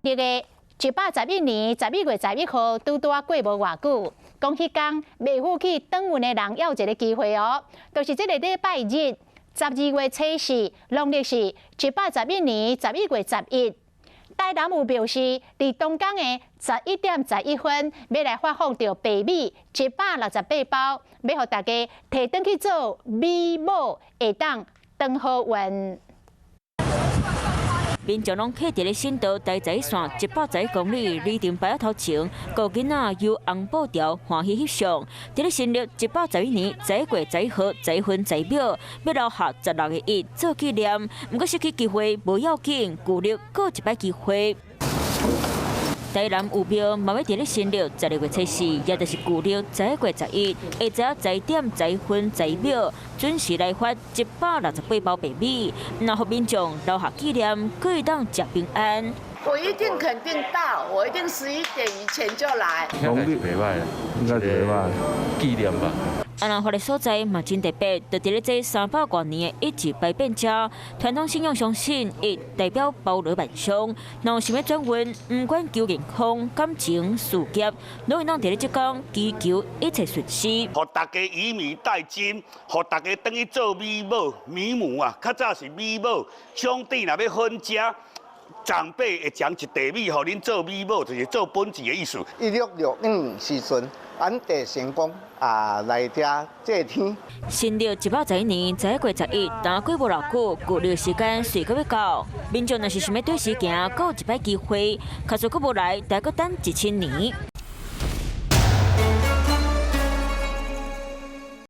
曆的111年11月11號，拄拄仔過無偌久，講彼工袂赴去轉運的人，猶有一个機會哦，就是這个禮拜日，12月初四，農曆是111年11月11。台南有表示，佇當工的11點11分，欲來發放著白米168包，欲予大家提轉去做米母，會當轉好運。民眾攏徛佇咧省道台十一線111公里里程碑仔頭前，顧囡仔搖紅布條歡喜翕相。佇咧新曆111年11月11號11分11秒，欲留下16個一做紀念。毋過失去機會無要緊，舊曆閣一擺機會。台南有廟嘛欲佇咧新曆12月初四，也就是舊曆11月11，下晝11點11分11秒，準時來發168包白米，若予民眾留下紀念，閣會當食平安。我一定肯定到，我一定11點以前就來。農曆袂䆀，應該袂䆀，紀念吧。啊，若發的所在嘛真特別，就佇咧這300外年的一字排變遮，傳統信仰相信一代表包羅萬象，若有想欲轉運，毋管求健康、感情、事業，攏會當佇咧這工祈求一切順遂。予大家以米代金，予大家轉去做米母、米母啊，較早是米母，兄弟若欲分家。長輩會將一袋米予恁做米母，就是做本錢的意思。1665時陣，安地神公啊來遮祭天。新曆111年11月11，當過無偌久，舊曆時間隨閣欲到。民眾若是想欲對時行，閣有一擺機會，假使閣無來，得閣等1000年。